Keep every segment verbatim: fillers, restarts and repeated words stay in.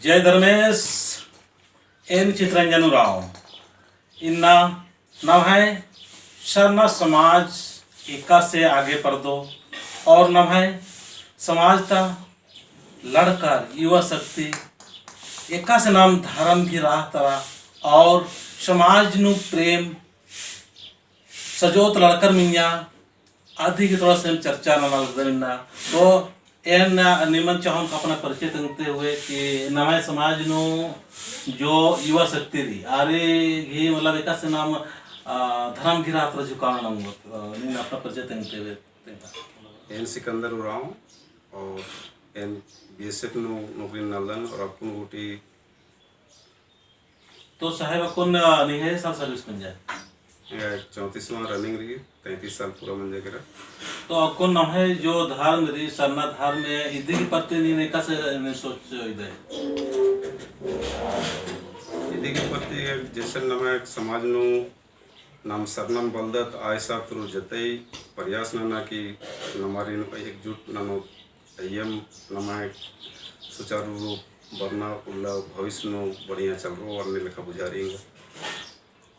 जय धर्मेस, एन चितरंजन उराँव। इन्ना नम्है सरना समाज एकासे आगे परदो और नम्है समाज ता लड़कर युवा शक्ति एकासे नाम धर्म गही राह तरा और समाज नू प्रेम सजोत लड़कर मिन्या अदी गही थोड़ा सा चर्चा नना लगदन इन्ना। तो एन निमन चाहूँ अपना परिचय तेंगते हुए कि नम्है समाज नू जो युवा शक्ति रई, आर गही मतलब एकासे नाम, आ, धर्म गही राह तरा झुकाव नना ओंगोत, आ, नीन अपना परिचय तेंगते हुए तेंगा। एन सिकंदर उराँव और एन बीएसएफ नू नौकरी ननालदन और अक्कुन गूटी तो साहेब अक्कुन, अ, निंग्है साल service मंजा? या चौंतीसवाँ running रई, तैंतीस साल पूरा मंजा केरा। तो अक्कुन नम्है जो धर्म रई, सरना धर्म, इदी गही प्रति नीन एकासे नीन सोच इदय? इदी गही प्रति जैसे नम्है समाज नू नाम सरनम बलदत, आ हिसाब तुरु जतई प्रयास नना कि नमारिन एकजुट ननोत, अइय्यम नम्है सुचारू रूप बरना उल्ला भविष्य नू बढ़िया चलरो अन्ने लेखा बुझारी।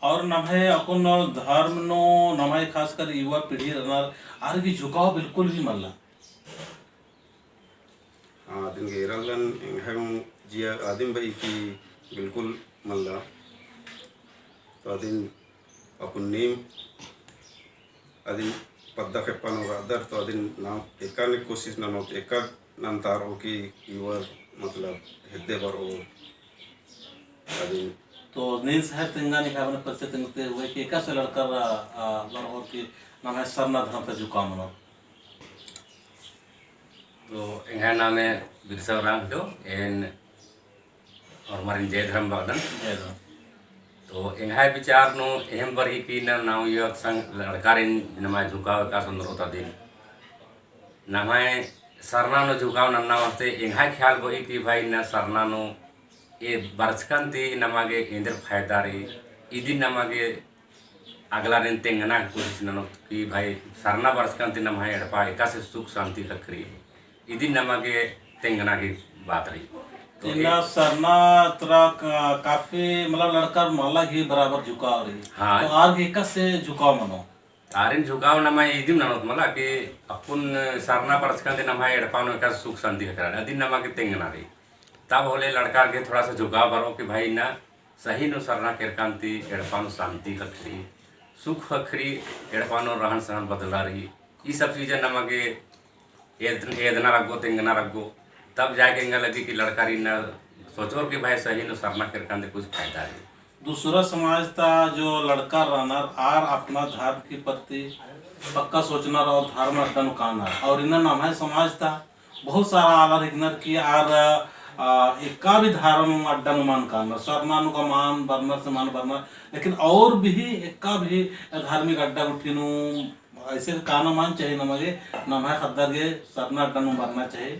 और नम्है अक्कुन धर्म नू नम्है खासकर युवा पीढ़ी रअनर आर गही झुकाव बिल्कुल भी मल्ला। हाँ, अदिन गे एरालन एंग्है जिया आदिम बई कि बिल्कुल मल्ला। तो अदिन अक्कुन नीम अदिन पद्दा खेप्पा नू रअदर तो अदिन नाम एका ने कोशिश ननोत एका नंतार ओ कि युवा मतलब हेद्दे बरओ अदिन। तो नीन साहेब तेंगा निंग्है अपना परिचय तेंगते हुए कि एकासे लड़कर, आ, बरओ कि नम्है सरना धर्म ता झुकाव मनो। तो एंग्है नामे बिरसा उराँव हिके, एन और मारिन जय धर्म बअदन। जय धर्म। तो एंग्है विचार नू एहम बरई कि ना नाम युवा संग लड़कारिन नम्है झुकाव एकासे ओन्दरओत अदिन। नम्है सरना नू झुकाव नन्ना वास्ते एंग्है ख्याल बई कि भाई ना सरना नू ए बरचकन ती नमा गे एन्देर फायदा रई, इदिन नमा गे अगलारिन तेंगना की कोशिश ननोत कि भाई सरना बरचकन ती नम्है एड़पा एकासे सुख शांति ख़क्खरी, इदिन नमा गे तेंगना की बात रई। तो इन्ना ए- सरना तरा क-, काफी मतलब लड़कर मला गही बराबर झुकाव रई। हाँ। तो आर गही एकासे झुकाव मनो? आरिन झुकाव नमा इदिम ननोत मला कि अक्कुन सरना बरचकन ती नम्है एड़पा नू एकासे सुख शांति ख़क्खरा, अदिन नमा गे तेंगना रई। तब होले लड़कर गे थोड़ा सा झुकाव बरओ कि भाई ना सही नू सरना केरकन ती एड़पा नू शांति ख़क्खरी, सुख ख़क्खरी, एड़पा नू रहन सहन बदला रई। ई सब चीजन नमा गे एद-, एदना रग्गो, तेंगना रग्गो, तब जाके एंगा लगी कि लड़कारिन सोचोर कि भाई सही नू सरना केरकन ती कुछ फायदा रई। दूसरा समाज ता जो लड़का रअनर आर अपना धर्म की प्रति पक्का सोचनर और धर्म अड्डा नू कानर और इन्ना नम्है समाज ता बहुत सारा आलर हिकनर कि आर, आ, एका भी धर्म अड्डा नू मल कानर, सरना नू का मल बरनर से मल बरनर, लेकिन और भी एका भी धार्मिक अड्डा गुट्ठी नू ऐसे काना मल चाही नमा गे, नम्है ख़द्दर गे सरना अड्डा नू बरना चाही।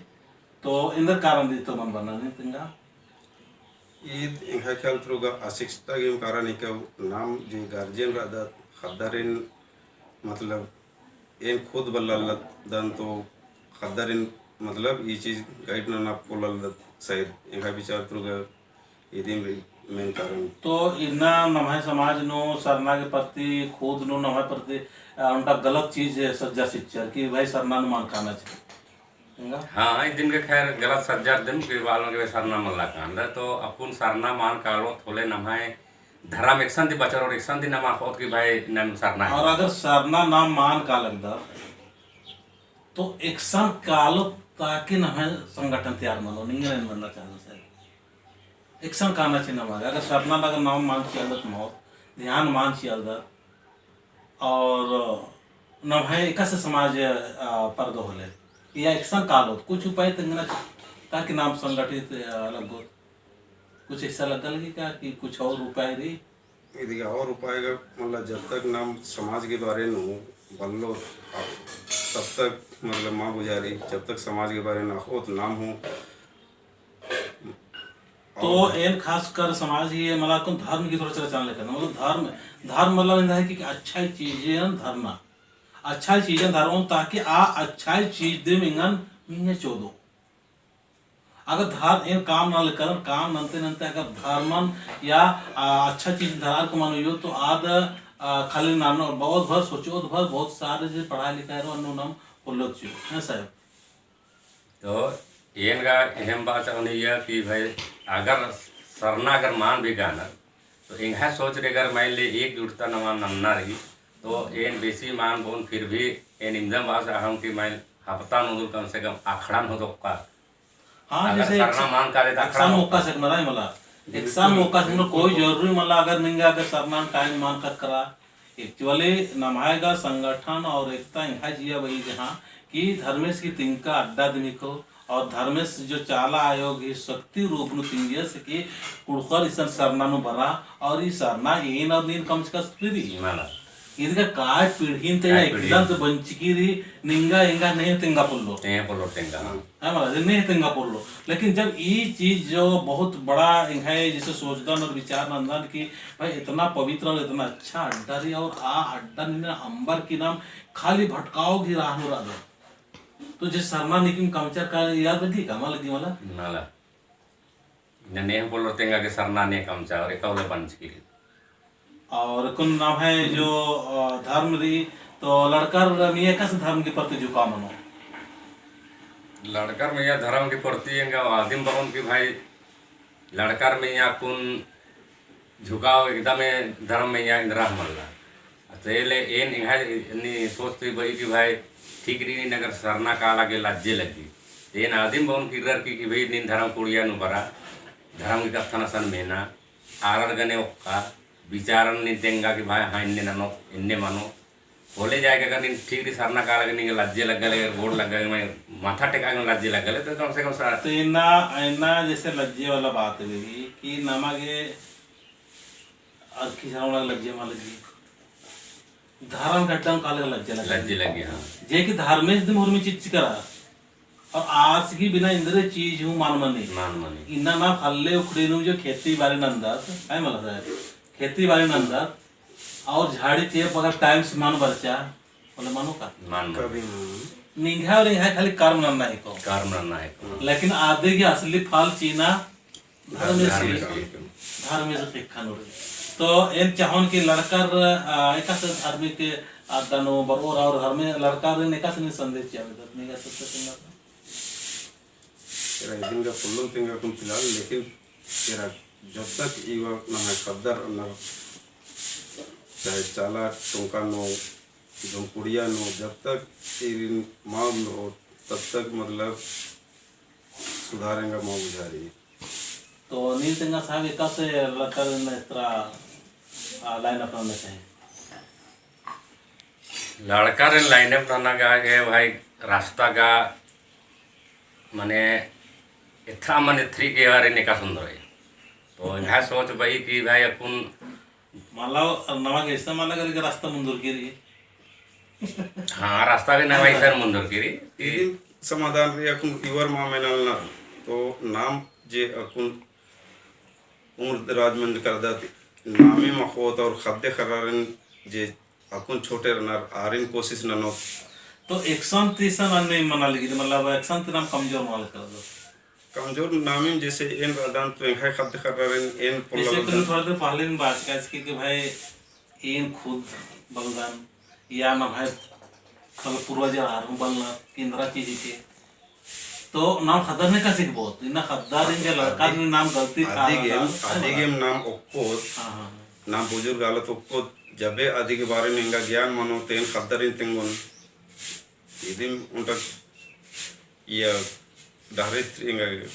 तो एन्देर कारण ती तो मल बरना नीन तेंगा? ईद एंग्है ख्याल तुरुगा अशिक्षितता गे कारण हिके। नाम जे guardian रअदत ख़द्दारिन मतलब एन खुद बल्लदन तो ख़द्दारिन मतलब ई चीज guide नना पोल्लदत शायद एंग्है विचार तुरुगा इदिम रई main कारण। तो इन्ना नम्है समाज नू सरना के प्रति खुद नू नम्है प्रति, अ, ओन्टा गलत चीज सज्जा चिच्चर कि भाई सरना नू मल काना चाही। हाँ, इदिन गे खैर गलत सज्जर दिम कि बालन गे सरना मल्ला कानर, तो अक्कुन सरना मल कालोत होले नम्है धरम एकसन ती बचर और एकसन ती नमा अख़ोत कि भाई नम सरना है। और अगर सरना नाम मल कालदर, तो एकसन कालोत ताकि नम्है संगठन तैयार मनो, निंगन एन मन्ना चाहदन सर। एकसन काना चाही नमा गे, अगर सरना अगर नाम मल चिअलदर तो मल, ध्यान मल चिअलदर, और नम्है एकासे समाज, अ, परदो होले, या एकसन कालोत, कुछ उपाय तेंगना चाही, ताकि नाम संगठित, अ, लग्गोत। कुछ ऐसा लग्गा लगी का कि कुछ और उपाय रई? इदिगे और उपाय का, मतलब, जब तक नाम समाज के बारे नू बल्लोत, तब तक, मतलब, मल बुझारी, जब तक समाज के बारे नू अख़ोत नाम हूँ, तो और एन खासकर समाज ही है, मला अक्कुन धर्म की थोड़ा चर्चा लेकर, मतलब धर्म, धर्म मतलब इन्दा है कि अच्छा चीजें धरना, अच्छा चीजें धरो ताकि आ अच्छा चीज दिम एंगन मिंगे चोदो। अगर धर्म एन काम नना लगदन, काम नन्ते नन्ते अगर धर्मन या, आ, अच्छा चीज धरार को मनो यो तो आद, आ, खाली नानो बहुत भर सोचोत भर बहुत सारे जे पढ़ाई लिखाई रओ अन्नु नाम पोल्लोत चिओ, हैं साहब? तो एन गा एहम बात चाहनिया कि भाई अगर सरना अगर मान भी गानर तो एंग्है सोच रई अगर मइल ले एकजुटता नमा नन्ना रई तो एन बेसी मान बओन फिर भी एन इमदम बात चाहम कि मइल हफ्ता नू कम से कम अखड़ा नू होदोक्का। हाँ, अगर जैसे सरना मान काले तो अखड़ा एकसन मौका सकना रई मला। एकसन मौका सकना कोई जरूरी मला अगर निंगा अगर सरना कायन मान कर करा। Actually नम्है गा संगठन और एकता एंग्है जिया बई जहाँ कि धर्मेस की तिंका अड्डा दिम हिको और धर्मेस जो चाला आयो गही शक्ति रूप नू तिंगियस कि कुँड़ुख़र इसन सरना नू बरा और ई सरना एन और नीन कमचका सुतली रई। मला। इदगा काय पीढ़ी ते या काय पीढ़ी? इकदम तो बंचकी रई, निंगा एंगा नहीं तिंगा पोल्लो। नहीं पोल्लो तिंगा, हाँ। है मला, जे नहीं तिंगा पोल्लो। लेकिन जब ई चीज जो बहुत बड़ा एंग्है जैसे सोचदन और विचार नन्दन कि भाई इतना पवित्र और इतना अच्छा अड्डा रई और आ अड्डा नीन अम्बर की नाम खाली भटकाव गही राह नू रअदन। तो जे सरना नीकिम कमचर का याद लगी का, मा लगी मला? मला। नन्ने पोल्लो तेंगा के सरना ने कमचा और एका उल्ला बंचकी रई। और कुन नम्है जो, अ, धर्म रई, तो लड़कर मइय्याँ एकासे धर्म के प्रति झुकाव मनो? लड़कर मइय्याँ धर्म के प्रति एंगा आदिम बरओन कि भाई लड़कर मइय्याँ कुन झुकाव एकदमे धर्म मइय्याँ इन्द्रा मल्ला। तो एले एन एंग्है नी सोचती बई कि भाई ठीक रई नीन अगर सरना काला गे लज्जे लग्गी। तो एन आदिम बओन किर्रर की कि भाई नीन धर्म कुड़िया नू बरा, धर्म की कत्थन असन मेना, आरर गने ओक्का, विचारन नीन तेंगा कि भाई हाँ इन्ने ननो, इन्ने मनो। होले जाए के अगर नीन ठीक रई सरना काला गे नीन लज्जे लग्गा ले, गोड़ लग्गा ले, मैं माथा टेका के लज्जे लग्गा ले, तो कम से कम सा- तो इन्ना, इन्ना जैसे लज्जे वाला बात रई कि नमा गे अरखी सरना लज्जे मा लग्गी। धर्म गड्डम काले लज्जे लग्गी। लज्जे लग्गी, हाँ। जे कि धर्मेस दिम हुरमी चिच्चका रअर। और आस गही बिना इन्द्रे चीज हूँ मान मनी। मान मनी। इन्ना ना फल्ले उखड़ी नू जो खेती बारी नन्दत, है मला साहब? खेती बारी नन्दत, और झाड़ी चेप अगर time से मान बरचा, बोले मनो का? मान मनी। कभी मान। निंग्है और एंग्है खाली कर्म नन्ना हिको। कर्म नन्ना हिको। लेकिन आदि गही असली फल चिअना धर्मेस धर्मेस ख़ेक्खा। ख़ेक्खा। धर्मेस ख़ेक्खा नू रई। तो एन चाहोन कि लड़कर, आ, एकासे धार्मिक अड्डा नू बरओर और धर्मे लड़कर एन एकासे नीन संदेश चिआ बेद्दत, नीन एकासे संदेश चिआ बेद्दत। एरा इदिन गा पोल्लोन तेंगा कुन फिलहाल, लेकिन एरा जब तक इवा नम्है ख़द्दर नू, चाहे चाला टोंका नू, जौन कुड़िया नू, जब तक ईरिन माव नू, तब तक मतलब सुधार एंगा मल बुझारी। तो नीन तेंगा साहब एकासे लड़कर एन एतरा, आ, line up नना चाही। लड़कर एन line up नना गा गे भाई रास्ता गा मने एथरा मने एथरी गे बारे एन एकासे ओन्दरई। तो एंग्है सोच बई कि भाई अक्कुन मतलब, नमा गे ऐसा माना करे कि रास्ता मुन्दुरकी रई। हाँ, रास्ता भी नमा ऐसा मुन्दुरकी रई। इदिन समाधान रई अक्कुन इवर मा मेनल ना, तो नाम जे अक्कुन उम्र दराज मंजकदत, नामे मखोत और ख़द्दे ख़र्रारिन जे अक्कुन छोटे रअनर, आरिन कोशिश ननोत। तो एकसन तीसन अन्ने मना लगी, मतलब एकसन ती नाम कमजोर मना लगी। कमजोर नामिम जैसे एन रअदन तो एंग्है ख़द्द ख़र्रारिन एन पोल्ला जैसे बलदन। कुनु थोड़ा देर पहले में बात कइस के, कि भाई एन खुद बलदन या नम्है कल पूर्वज आर हूँ बलनर कि एन्दरा चीज के। तो नाम ख़द्दर ने का सिखबोत, इन्ना ख़द्दर एन जे लड़का ने नाम गलती का आदि गेम, आदि गेम नाम ओक्कोत, हाँ, हाँ, हाँ। नाम बुजुर्ग आलत ओक्कोत, जबे आदि के बारे में एंगा ज्ञान मनो, तेन ख़द्दर एन तेंगोन। इदिम उन्टा इया डहरे एंगा।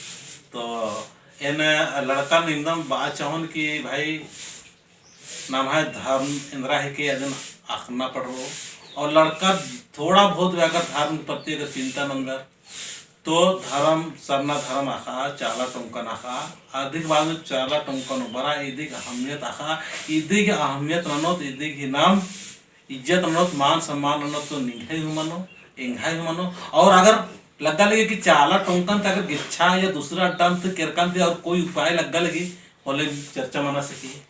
तो एन लड़का नू इमदम बआ चाहोन कि भाई, नम्है धर्म एन्दरा हिके अदिन अख़ना पड़रो। और लड़का थोड़ा बहुत भी अगर धर्म के प्रति अगर चिंता नन्दर, तो धर्म, सरना धर्म अख़ा, चाला टोंकन अख़ा, अधिक बाद में चाला टोंकन बरा, इदिक अहमियत अख़ा, इदिक अहमियत ननोत, इदिक ही नाम इज्जत ननोत, मान सम्मान ननोत तो निंग्है हूँ मनो, एंग्है हूँ मनो। और अगर लग्गा लगी कि चाला टोंकन ती अगर गेच्छा या दूसरा अड्डा ती केरकन ती और कोई उपाय लग्गा लगी, होले चर्चा मना सकी।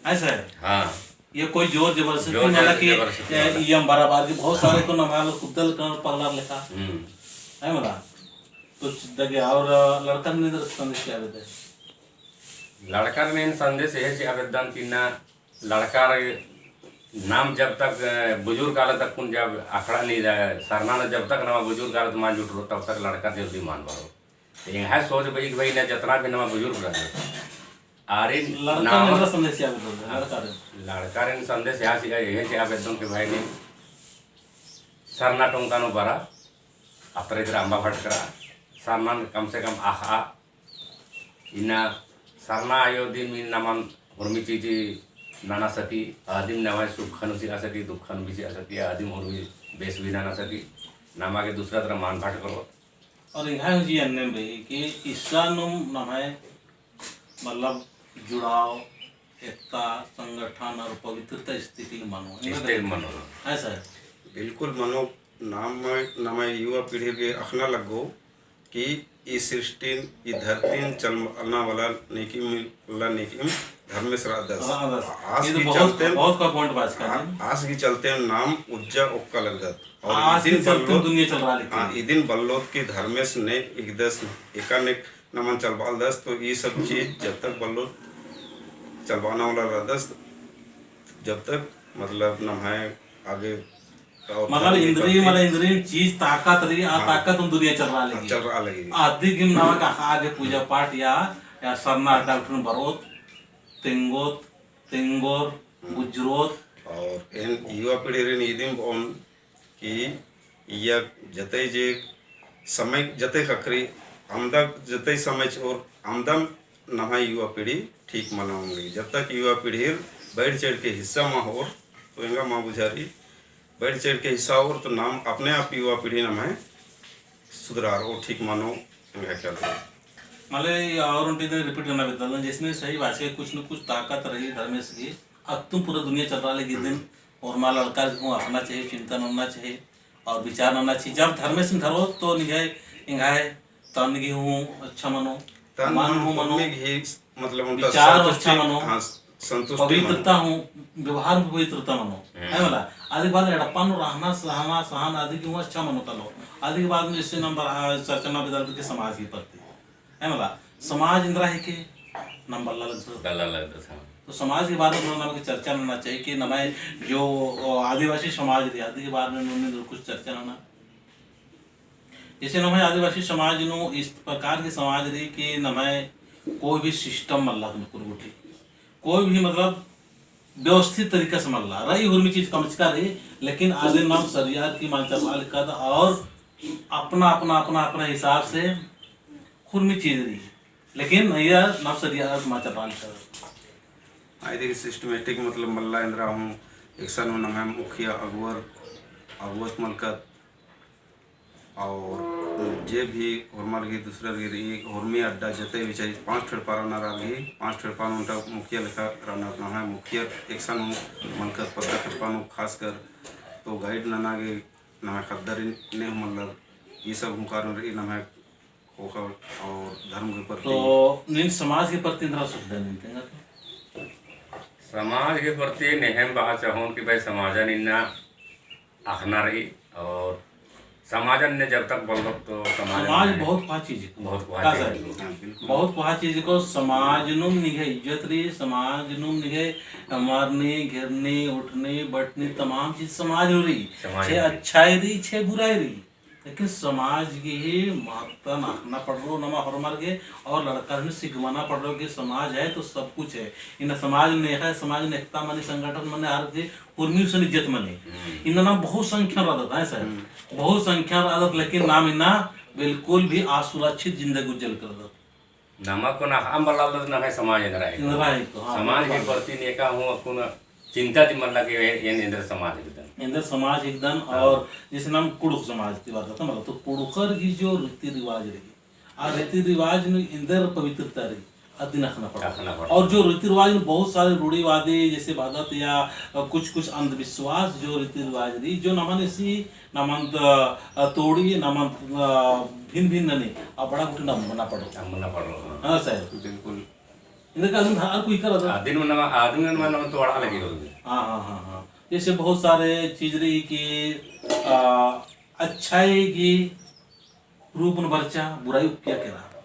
है सर? हाँ। ये कोई जोर जबरदस्ती जोर मला कि जबरदस्ती ये मला। इयम बराबर की बहुत सारे को नम्है कुद्दल कर पगलार लेखा। हम्म। है मला? तो चिद्दा गे और लड़कन ने संदेश चिआ बेद्दय? लड़कन ने संदेश यह चिआ बेद्दन कि ना लड़कर नाम जब तक, अ, बुजुर्ग आलर तक कुन जब अखड़ा नहीं जाए, सरना न जब तक नमा बुजुर्ग आलर मल जुटरो, तब तक लड़कर जल्दी मल बरओ। तो एंग्है सोच बई कि भाई ना जितना भी नमा बुजुर्ग रहे, आरिन लड़कर नाम ने संदेश चिआ बेद्दन, हाँ, लड़कर ने। लड़कर ने संदेश यह चिआ, यह चिआ बेद्दन कि भाई ने सरना टोंका नू बरा, अतरे इतरा अम्बा भटकरा, सरना कम से कम अख़आ, इन्ना सरना अयो दिम इन्ना नमन हुरमी चीज नना सकी, अदिम नम्है सुखन चिआ सकी, दुखन भी चिआ सकी, अदिम हुरमी बेस भी नना सकी, नमा गे दूसरा तरह मल भटकरो। और एंग्है हूँ जी अन्ने बई कि इस्सा नुम नम्है मतलब जुड़ाव, एकता, संगठन और पवित्रता स्थिति मनो। स्थिति मनो। है सर? बिल्कुल मनो। नाम में, नम्है युवा पीढ़ी गे अख़ना लग्गो कि ई सृष्टिन, ई धरतीन चलना वाला नेकिम, वाला नेकिम धर्मेस रअदस। रअदस। आस ये तो गही बहुत, चलते, बहुत का point बाचका आ-, जी। आस गही चलते नाम उज्जा ओक्का लगदत। और आस इदिन गही चलते बल्लोत, दुनिया चल रहा लेकिन। हाँ, इदिन बल्लोत कि धर्मेस ने एकदस एका नेक नमन चलबालदस, तो ई सब चीज जब तक बल्लोत चलबाना वाला रअदस, जब तक मतलब नम्है आगे और मतलब धर्म की इंद्री, प्रति मतलब इंद्री चीज ताकत रई, आ हाँ। ताकत नू दुनिया चल रहा हाँ, लगी। चल रहा लगी। अदिगिम नमा गे आगे पूजा पाठ या, या सरना अड्डा गुट्ठिन बरओत, तेंगोत, तेंगोर, हम्म। बुज्जरोत। और एन युवा पीढ़ीरिन इदिम बओन कि इय्या जतई जे समय जतई ख़क्खरी अमदा जतई समय चिओर अमदम नम्है युवा पीढ़ी ठीक मना ओंगी। जब तक युवा पीढ़ीर बढ़ चढ़ के हिस्सा मल होर, तो एंगा मल बुझारी, बढ़ चढ़ के हिस्सा होर, तो नाम अपने आप युवा पीढ़ी नम्है सुधरार और ठीक मनो, एंगा ख्याल से। मले और उन्टी दिन repeat करना बेद्दन, जैसे सही बात है, कुछ न कुछ ताकत रई धर्मेस गही, अत्तुम पूरा दुनिया चल रहा लेकिन दिन हम्म। और मा लड़कर हूँ अख़ना चाहिए, चिंतन होना चाहिए और विचार होना चाहिए। जब धर्मेसिन धरो तो निंग्है, एंग्है तन गही हूँ अच्छा मनो, तन मन मन हूँ मनो, उर्मी गही मतलब उन्टा विचार संतुष्टि, अच्छा मनो, हाँ, संतुष्टि मनो। पवित्रता हूँ, व्यवहार में पवित्रता मनो। हम्म। है मला? अदिक बाद एड़पा नू रहना, सहना, सहन अदिक हूँ अच्छा मनो तलो। अदिक बाद में इससे नंबर, आ, चर्चा ना बेद्दालदत कि समाज गही प्रति। है मला, समाज एन्दरा हिके, नाम बल्ला लगदत। बल्ला लगदत, हाँ। तो समाज के बारे में थोड़ा नमन के चर्चा नना चाहिए कि नम्है जो, ओ, आदिवासी समाज रई, अदी के बारे में नमन कुछ चर्चा नना। जैसे नम्है आदिवासी समाज नू इस प्रकार के समाज रई कि नम्है कोई भी system मल्ला कुन गुट्ठी। कोई भी मतलब व्यवस्थित तरीका से मल्ला। रई हुरमी चीज कमचका रई, लेकिन आदिन नाम सरियार की मल चलबालकत और अपना, अपना, अपना, अपना हिसाब से हुरमी चीज रई। लेकिन इय्या नाम सरियार की मल चलबालकत। आय देखी systematic मतलब मल्ला एन्दरा हूँ एकसन हूँ नम्है मुखिया अगुवर, अगुवत मलकत और जे भी होरमर गही दूसरर गही रई, होरमी अड्डा जतई भी चाहिए, पाँच ठो एड़पा रअनर गही, पाँच ठो एड़पा नू ओन्टा मुखिया लेखा रअनर, नम्है मुखिया एकसन हूँ मलकत पद्दा एड़पा नू खासकर, तो guide नना गे नम्है ख़द्दर ने हूँ मल्लर, ई सब हूँ कारण रई नम्है ख़ोख़ा और धर्म के प्रति। तो नीन समाज के प्रति एन्दरा सोचदय नीन तेंगा तो? समाज के प्रति नेहम बआ चाहोन कि भाई समाजन इन्ना अख़ना रई और समाजन ने जब तक बल्लोत तो समाज समाज में बहुत कोहा चीज को। बहुत कोहा का चीज सर? को। हाँ, बिल्कुल। बहुत कोहा चीज को। समाज नुम निंग्है इज्जत रई, समाज नुम निंग्है मरनी, घेरनी, उठनी, बैठनी, तमाम चीज समाज नू रई। समाज छे नू रई। अच्छाई रई, छे बुराई रई। लेकिन समाज गही महत्तन अख़ना पड़रो नमा होरमर गे और लड़कर हूँ सिखवाना पड़रो कि समाज है तो सब कुछ है। इन्ना समाज नू नेख़य, समाज नू एकता मनी, संगठन मनी, आर गे हुरमी गुसन इज्जत मनी। हम्म। इन्ना नाम बहुसंख्या रअदत, है सर? हम्म। बहुसंख्या रअदत, लेकिन नाम इन्ना बिल्कुल भी असुरक्षित जिंदगी गुज्जल करदत। नमा कुन अख़आ मल्लालदत नम्है समाज एन्दरा हिके। एन्दरा हिके, हाँ, समाज के बिल्कुल। प्रति नेका हूँ अक्कुन चिंता ती मल्ला कि एन एन्दर समाज हिकदन। एन्दर समाज हिकदन। हाँ। और जैसे नाम कुँड़ुख़ समाज ती बात करता, मतलब, तो कुँड़ुख़र गही जो रीति रिवाज रई, आ रीति रिवाज नू एन्दर पवित्रता रई, अदिन अख़ना पड़ो। अख़ना पड़ो। और जो रीति रिवाज नू बहुत सारे रूढ़िवादी जैसे बादत या, अ, कुछ, कुछ अंधविश्वास जो रीति रिवाज रई, जो नमन इसी नमन, अ, तोड़ी, नमन, अ, भिन्न भिन्न ननी, अबड़ा गुट्ठी नमना पड़ो। नमना पड़ो, हाँ। हाँ, सर। बिल्कुल। इन्ना का अदिन धार कोई कर अदर। अदिन नमन, अदिन नमन, नमन तोड़ा लगी होगी। हाँ, हाँ, हाँ, हाँ। जैसे बहुत सारे चीज रई कि, अ, अच्छाई की रूपन बरचा, बुराई उक्किया केरा।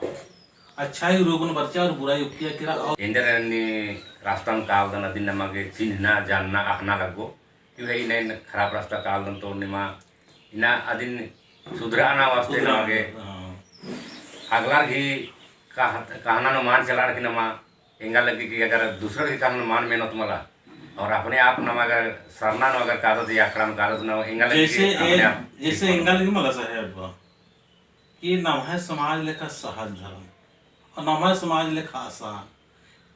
अच्छाई रूपन बरचा और बुराई उक्किया केरा। और एन्देर नी रास्ता नू कालदन अदिन नमा गे चिन्हना, जानना, अख़ना लग्गो। कि भाई इन्ना खराब रास्ता कालदन तो निमा इन्ना अदिन सुधराना वास्ते सुधराना, नमा गे हाँ। अगलार गही कह-, कहना नू मान चलार कि नमा एंगा लग्गी कि अगर दूसरा के काम मान मेनोत मला और अपने आप नमा अगर सरना नू अगर कादत या अखड़ा नू कादत ना एंगा लग्गी जैसे कि अपने ए-, आप जैसे ठीक एंगा लग्गी मला साहेब कि नम्है समाज लेखा सहज धर्म और नम्है समाज लेखा आसान,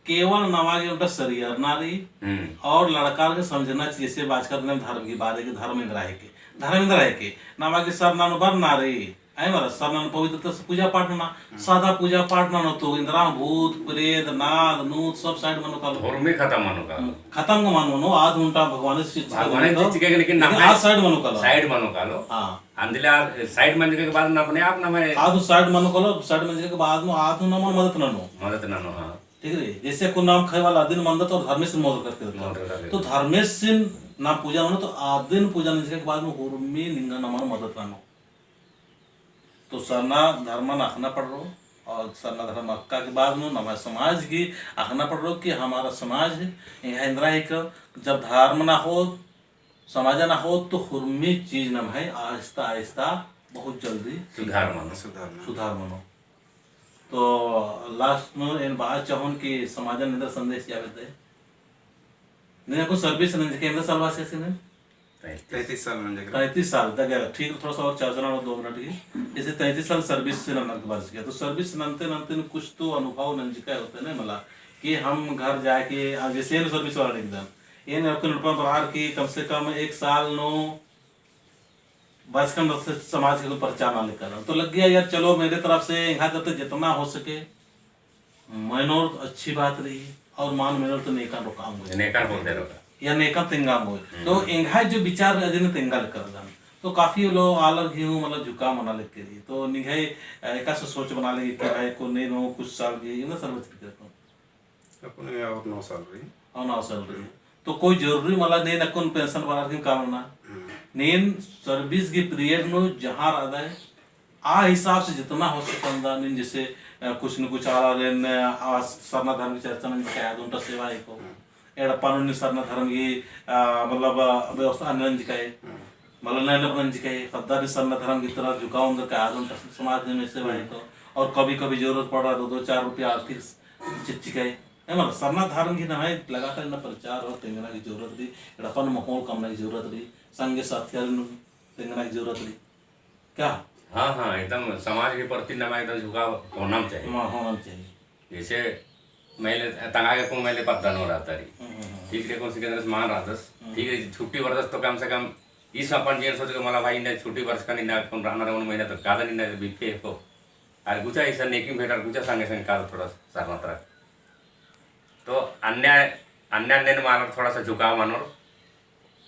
केवल नमा गे ओन्टा सरियरना रई हम्म। और लड़का के समझना चाहिए, जैसे बाचका तने धर्म के बारे के, धर्म एन्दरा हेके, धर्म एन्दरा हेके, नमा गे सरना नू बरना रई, अय मला सरना नू पवित्रता से पूजा पाठ नना, हम्म। सादा पूजा पाठ ननो तो एन्दरा भूत, प्रेत, नाद, नूत सब side मनो कालो। धर्मे खतम मनो कालो। हम्म, खतम को मनो मनो, आद ओन्टा भगवान से चिच्चका भगवान से चिच्चका, लेकिन लेकिन नम्है आद side मनो कालो। Side मनो कालो। हाँ। अंदिला side मंजका के बाद ना अपने आप नम्है आद side मनो कालो, side मंजका के बाद में आद नू नमन मदत ननो। मदत ननो, हाँ। ठीक रई, जैसे अक्कुन नाम खाए वाला अदिन मन्दत और धर्मेसिन मदत करके देता। मदत करके तो देता। धर्मेसिन नाम पूजा ननो तो आदिन पूजा नंजका के बाद में हुरमी निंगा नमन मदत ननो। तो सरना धर्मन अख़ना पड़रो, और सरना धर्म अख़का के बाद नू नम्है समाज गही अख़ना पड़रो कि हमारा समाज एंग्है एन्दरा हेके, जब धर्मन अख़ोत, समाजन अख़ोत तो हुरमी चीज नम्है आहिस्ता आहिस्ता बहुत जल्दी सुधार मनो। सुधार मनो। सुधार मनो। तो last नू एन बआ चाहोन कि समाजन एन्दरा संदेश चिआ बेद्दय। नीन अक्कुन service नंजकय एन्दरा साल बाचकय नीन? तैंतीस। तैंतीस साल नंजकय। तैंतीस साल तक है, ठीक, थोड़ा सा और चर्चा ना हो दो मिनट की। जैसे तैंतीस साल service से ननर के बाचकय, तो service नन्ते नन्ते नू कुछ तो अनुभव नंजकय होते ना मला, कि हम घर जाके, आ, जैसे एन service वाला एकदम, एन अक्कुन ऊपर बरार की कम से कम एक साल नू बरचकन रअदस समाज के प्रचार नना लगदन। तो लग्गिया यार, चलो मेरे तरफ से एंग्है तरफ से जितना हो सके, मेनोर तो अच्छी बात रई, और मान मेनोर तो नेकन रोका अम्बोय। नेकन बोलते रोका। या नेकन तेंगा अम्बोय। हम्म। तो एंग्है जो विचार रई अदिन तेंगा लगदन। तो काफी लो आलर गही हूँ मतलब झुकाव मना लगी रई। तो निंग्है, अ, एकासे सोच बना लगी कि भाई को नहीं नो कुछ साल गही, इन्ना साल बचत करको। अक्कुन और नौ साल रई। और नौ साल रई। हम्म। तो कोई जरूरी मला नीन अक्कुन pension बरार की काम ना। हम्म। नीन service की period नू जहाँ रअदय, आ हिसाब से जितना हो सकन दा, नीन जैसे, अ, कुछ न कुछ आलारिन, अ, आ सरना धर्म की चर्चा नंजकय आद ओन्टा सेवा हेको। हम्म। एड़पा नू नीन सरना धर्म की, अ, मतलब, अ, व्यवस्था नंजकय। हम्म। मतलब नंजकय, ख़द्दर नीन सरना धर्म की तरफ झुकाव ओंगदय आद ओन्टा समाज नू सेवा हम्म। हेको। और कभी-कभी जरूरत पड़ा तो दो चार रुपया आर्थिक चिच्चकय। है मतलब, सरना धर्म की नम्है लगातार इन्ना प्रचार और तेंगना की जरूरत रई, एड़पा नू माहौल कमना की जरूरत रई, संगे साथियारिन तेंगना की जरूरत रई। क्या? हाँ, हाँ, एकदम समाज के प्रति नमा एकदम झुकाव होना चाहिए। हाँ, होना चाहिए। जैसे महिले तंगा गे अक्कुन महिले पद्दा नू रअदस रई। हम्म, हम्म, हम्म। ठीक रई, कौन सी केंद्र से मान रअदस। हम्म। ठीक रई, छुट्टी बरदस तो कम से कम इस अपन जेन सोच के मला भाई इन्ना छुट्टी बरचकन इन्ना अक्कुन रअना रई ओन महीना तो कादन इन्ना बिफे को। आर गुचा इसन नेकिम भेंट आर गुचा संगे संगे काल थोड़ा सरना तरह। तो अन्य, अन्य, अन्य मालर थोड़ा सा झुकाव मनोर।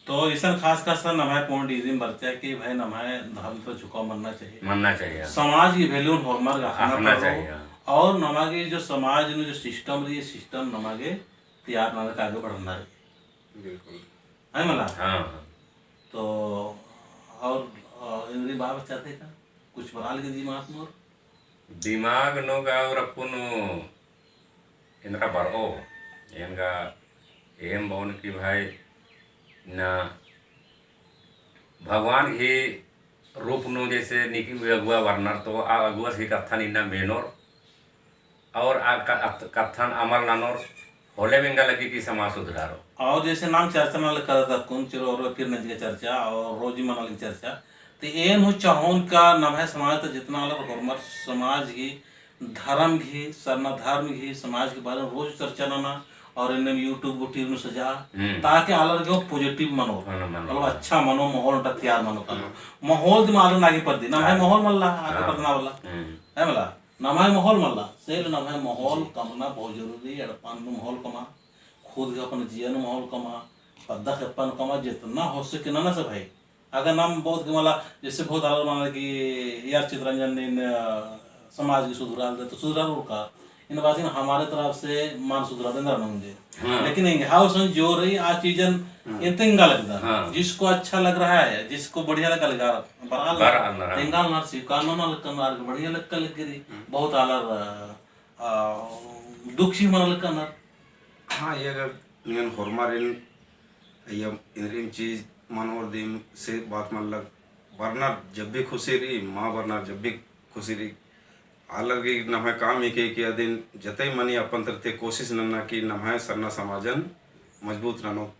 तो इसन खास खास नम्है point इदिन बरचा कि भाई नम्है धर्म तो झुकाव मनना चाहिए। मनना चाहिए। समाज की value होरमर गा अख़ना अख़ना पड़ो। चाहिए। और नमा गे जो समाज नू जो system रई, system नमा गे तैयार नना के आगे बढ़ना रई। बिल्कुल। है मला? हाँ, हाँ। तो और, अ, इन्द्रिम बआ चाहते का? कुछ बरआ लगी दिमाग नू? दिमाग नू गा और अक्कुन एन्दरा बरओ, एन गा एम बओन कि भाई ना भगवान ही रूप नू जैसे निकिम अगुवा बरनर तो आ अगुवस ही कत्थन इन्ना मेनोर और आ क-, अत-, कत्थन अमल ननोर होले एंगा लग्गी कि समाज सुधरारो। और जैसे नाम चर्चा नना लगदत अक्कुन, चलो और फिर नंजकय चर्चा और रोजी मना लगी चर्चा। तो एन हूँ चाहोन का नम्है समाज तो जितना अलग होरमर समाज गही, धर्म गही, सरना धर्म गही, समाज के बारे में रोज चर्चा नना और एन्ने YouTube गुट्ठी नू सजा, हम्म। ताकि आलर गे positive मनो, हाँ, मनो। मतलब अच्छा मनो, माहौल ओन्टा तैयार मनो कालो। हम्म। माहौल दिम आलर आगे परदी, नम्है हाँ। माहौल मल्ला, आगे हाँ। परदना वाला। हम्म। है मला? नम्है माहौल मल्ला, से ले नम्है माहौल जी। कमना बहुत जरूरी, एड़पा नू माहौल कमा, खुद के अपन जिया नू माहौल कमा, पद्दा खेप्पा नू कमा, जितना हो सके नना से भाई। अगर नाम बहुत के मला, जैसे बहुत आलर मना कि यार चितरंजन नीन, अ, समाज के सुधरालदय, तो सुधरारओर का। इन बात हमारे तरफ से मान सुधरा देंदर नंगे। हाँ। लेकिन एंग्है उसन जो रई, आ चीजन हाँ। एन्ते एंगा लगदन। हाँ। जिसको अच्छा लग रहा है, जिसको बढ़िया लगा, लगा, बरआ लगदन, बरआ लगदन, हाँ। एंगा लगदन, स्वीकार नना लगदन, आर बढ़िया लग, लग रई। हम्म। बहुत आलर, अ, अ, दुख ची मना लगदन। हाँ, ये अगर नियन होरमारिन, ये इन्द्रिम चीज मनोर दिम से बात मल्ला, बरनर जब भी खुशी रई, मा बरनर जब भी खुशी रई। आलर गे नम्है काम हिके कि अदिन जतई मनी अपन तरती कोशिश नन्ना कि नम्है सरना समाजन मजबूत ननोत।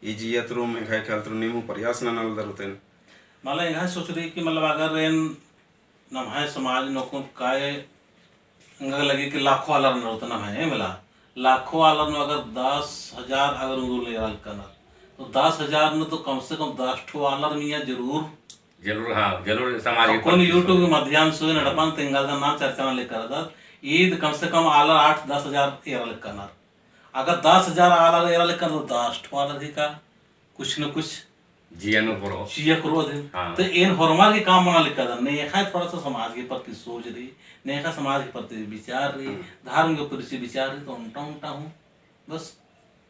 ई जिया तुरुम एंग्है ख्याल तुरुम नीम हूँ प्रयास ननालदर उतेन। मला एंग्है सोच रई कि मतलब अगर एन नम्है समाज नू अक्कुन काय एंगा लगी कि लाखों आलर नू रअदत नम्है, ए मला लाखों आलर नू अगर दस हजार अगर उन्दुल एरा लगनर, तो दस हजार नू तो कम से कम दस ठो आलर मइय्याँ जरूर जरूर, हाँ, जरूर समाज के अक्कुन प्रति YouTube के सोच। माध्यम से एड़पा नू तेंगालदन, नाम चर्चा नना लगदत, ईद कम से कम आलर आठ दस हजार एरा लगनर। अगर दस हजार आलर एरा लगनर तो दस ठो आलर ही का कुछ न कुछ जिया नू पुरो। जिया करो दिन। हाँ। तो एन होरमार के काम मना लगदन, नेखा थोड़ा सा समाज के प्रति सोच रई, नेखा समाज के प्रति विचार रई, हम्म। धर्म के प्रति विचार रई, तो ओन्टा ओन्टा हूँ। बस।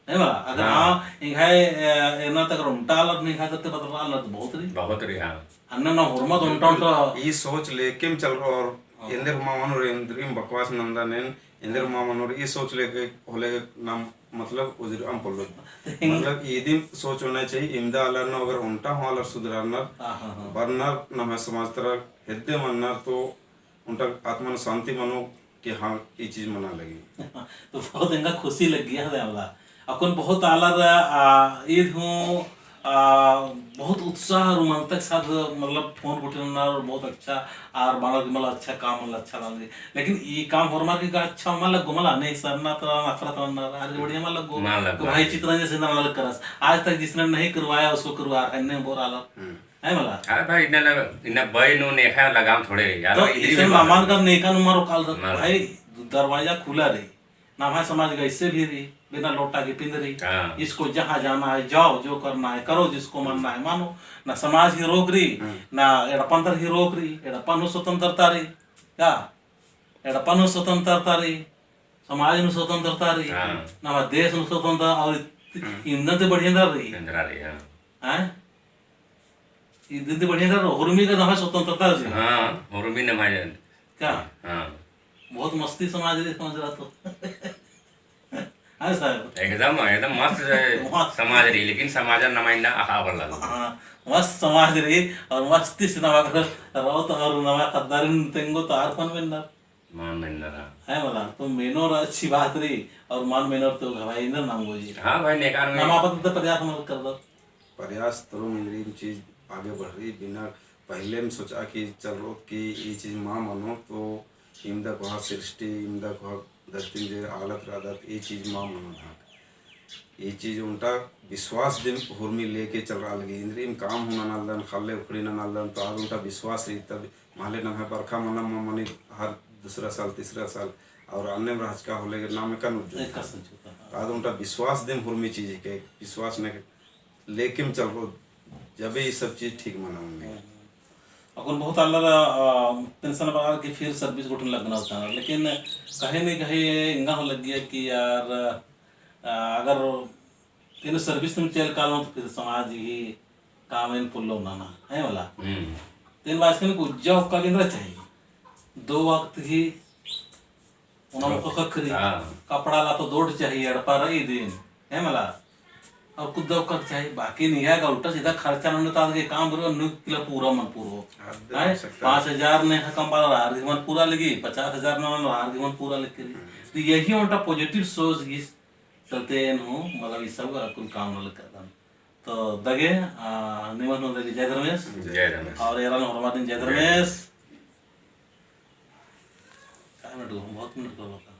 है मला? अगर हाँ। हाँ, एंग्है, ए, एन्ने तक ओन्टा आलर नेखा करते बदल आलर तो बहुत रई। बहुत रई, हाँ। अन्ने ना होरमा तो ओन्टा ओन्टा। ई सोच लेके चलरओर हाँ। एन्देर हूँ मा मनोर एन्देरिम बकवास नन्दन एन, एन्देर हूँ मा मनोर ई सोच लेके होले नाम मतलब उजरअम पोल्लो। मतलब ईदिम सोच होना चाहिए, इमदा आलर नू अगर ओन्टा हूँ आलर सुधरनर, हाँ, हाँ, हाँ। बरनर नम्है समाज तरा हेद्दे मननर तो ओन्टा आत्मा नू शांति मनो कि हाँ, ई चीज मना लगी। तो बहुत एंगा खुशी लग्गी है मला। अक्कुन बहुत आलर, आ, ईद हूँ, आ, बहुत उत्साह और उमंगता के साथ मतलब फोन गुट्ठी नन्नर और बहुत अच्छा आर बानर कि मला अच्छा काम, मला अच्छा लगी। लेकिन ई काम होरमार के का अच्छा मला लग्गो मला, नहीं सरना तो नफरत नन्नर, आर बढ़िया मला लग्गो। मला लग्गो। तो भाई चितरंजन सिंह नन्नर करस। आज तक जिसने नहीं करवाया उसको करवा रहे, एन्ने बोर आलर। हम्म। है मला? अरे भाई, इन्ना लग-, इन्ना बई नू नेखा लगाम थोड़े रई यार, तो इधर इसे भी मामान बात का नेखा नू मारो काल रत, मारो। भाई, दरवाजा खुला रई। नम्है समाज गैसे भी रई, बिना लोटा के पिंदरी। हाँ। इसको जहाँ जाना है जाओ, जो करना है करो, जिसको मानना है मानो। ना समाज ही रोक रई, हम्म। ना एड़पन्तर ही रोक रई, एड़पन हूँ स्वतंत्रता रई। का? एड़पन हूँ स्वतंत्रता रई, समाज नू स्वतंत्रता रई, हाँ। नम्है देश नू स्वतंत्रता और इत-, हम्म। इन्ना ती बढ़िया एन्दरा रई। एन्दरा रई, हाँ। हैं? इदिन ती बढ़िया एन्दरा, होरमी का नम्है स्वतंत्रता रई। हाँ, होरमी नम्है। का? हाँ। बहुत मस्ती समाज रई, समझ रहा तो। हाँ साहब। एकदम, एकदम मस्त है मस्त। समाज रई, लेकिन समाज नम्है इन्ना अहा बल्ला। हाँ, मस्त समाज रई और मस्ती से नमा कर रओ तो और नमा कद्दारिन तेंगो तो आर कौन मेन्ना? मान मेन्नरा। है मला, तो मेनोर अच्छी बात रई, और मान मेनोर तो घवाई ना नाम गोजी। हाँ भाई, नेकार में। नाम आपत तो प्रयास मल कर दो। प्रयास तरो मेनरी चीज आगे बढ़ रई, बिना पहले में सोचा कि चल रो कि ई चीज मा मनो, तो इमदा कोहा सृष्टि, इमदा कोहा धरती जे हालत रअदत, ई चीज मा मनो धाक। ई चीज ओन्टा विश्वास दिम हुरमी लेके चलरआ लगी। इन्द्रिम काम हूँ ननालदन, खल्ले उखड़ी ननालदन, तो आद ओन्टा विश्वास रई, तब महले नम्है बरखा मना मा मनी हर दूसरा साल, तीसरा साल, और अन्नेम रहचका होले के नाम एका नुज्जो। एका संचो का, हाँ। तो आद ओन्टा विश्वास दिम हुरमी चीज हिके, विश्वास ने लेकिम चलरओ, जबे ई सब चीज ठीक मना मनी। हम्म। अक्कुन बहुत आलर, अ, pension बरअर की फिर service गुट्ठिन लगना होता है, लेकिन कहीं नहीं कहीं एंगा हूँ लग्गिया कि यार, अ, अगर एन service नू चल कालों तो फिर समाज ही काम एन पोल्लो नना, है मला? हम्म। तो एन बाचकन कि उज्जा ओक्का गे एन्दरा चाहिए। दो वक्त ही ओना हाँ। मोख़ा ख़क्खरी, हाँ। कपड़ा लत्ता दोड चाहिए, एड़पा रई दिम, है मला? और कुद्दा ओक्का गे चाहिए, बाकी निंग्है गा उल्टा सीधा खर्चा नन्ना ता आद गे काम बरो, नुक किला पूरा मल पूरो। हाँ, दे हैं? सकता है। पाँच हजार ने हा कम पाला आर गे मल पूरा लगी, पचास हजार ने मल आर गे मल पूरा लगी। हम्म। तो यही ओन्टा positive सोच गही चलते एन हूँ, मतलब, ई सब अक्कुन काम नना लगदन। तो दगे, आ, निमन हूँ दगे जय धर्मेस। जय धर्मेस। और एरान होरमारिन जय जय धर्मेस। धर्मेस। का मिनट को, बहुत मिनट को बात।